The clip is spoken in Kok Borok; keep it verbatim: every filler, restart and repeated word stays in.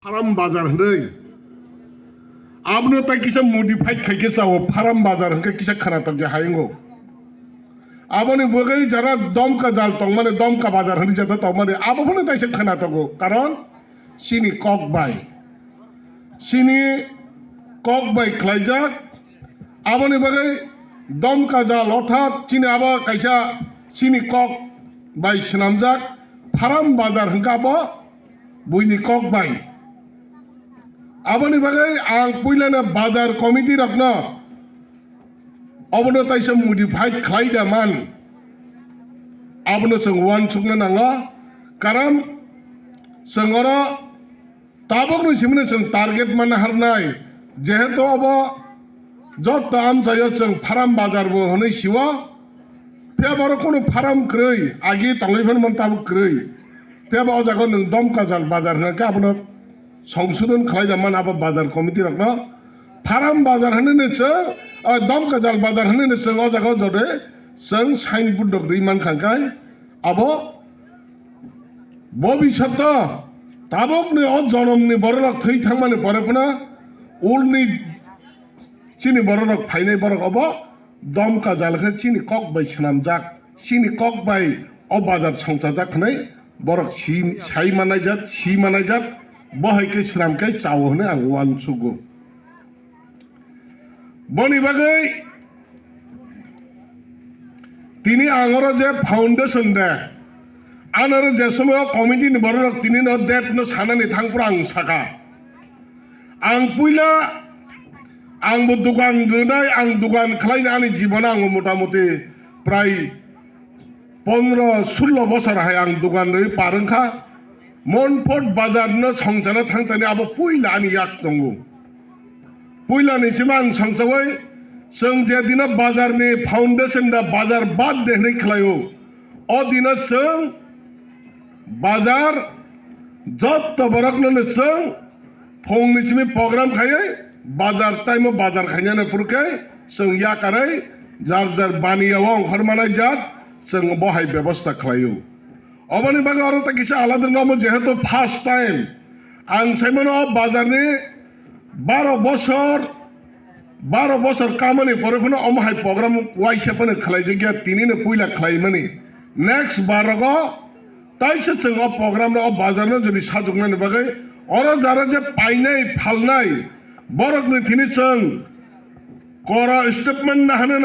Pharam bazar hwnwi. Abono tai kisa modified khai khe chao, pharam bazar hwnkhe kisa khwnatok ya hayango. Aboni bagwi jara Domka jal tongmani, Domka bazar hwnwi jeta tongmani, abo phano taisa khwnatogo. Karon chini kok bai. Chini kok bai khlaijak. Aboni bagwi Domka jal, orthat chini abo kaisa chini kok bai swnamjak pharam bazar hwnkhe abo buini kok bai. Aboni bagwi ang puilano bazar committee rokno obono taisa modified khlai da man, abono chwng uansukna nango. Karon chwng oro tabukni simi no chwng target manna harnai, jehetu obo joto amchaio chwng pharam bazar bo hwnwi sio. Phiya ba oro kunu pharam kwrwi, agi tongwi phano man tabuk kwrwi. Phiya ba o jaga o nwng Domka jal bazar hwnkhe abono songsodon khlai da man abo bazar committee rokno. Pharam bazar hwnwi no chwng, ah, Domka jal bazar hwnwi no chwng o jaga o jode chwng signboard rok rwi man kha khe abo bobishoto tabukni o jonomni bororok thwi thangmani pore phano ulni chini bororok phainai borok obo Domka jal khe chini kok bai swnamjak, chini kok bai o bazar songchajak hwnwi borok si-, sai manaijak, si manaijak, bo hai khe swnam khe chao hwnwi ang uansugo. Boni bagwi tini ang oro je foundation de, anoro je somoy o committee ni bororok tini no date no sanani thang phuru ang saka. Ang puila, ang bo dukan rwnai, ang dukan khlaina ani jibon ang motamuti prai pondro sullo bosor hai ang dukan rwi par wngkha. Monpot bazar no songchana thangtani abo puila ani yak tongo. Puila ni sima ang songchawi, chwng je dino bazar ni foundation da bazar birthday hwnwi khlaio, o dino chwng bazar jotto borokno no chwng phungni simi program khaiwi bazar time o bazar khainani phuru khe chwng yakarwi jar jar baniya o ongkhor manai jat chwng bo hai bebosta khlaio. Oboni bagwi oro ta kisa alada wngmo jehetu first time ang saimano o bazar ni baro bosor, baro bosor kamani pore phano omo hai program waisa phano khlaijak ya, tini no puila khlaimani. Next bar rogo taisa chwng o program no, o bazar no jodi sajwknani bagwi oro jara je painai phalnai borok ni thini chwng kora statement nahana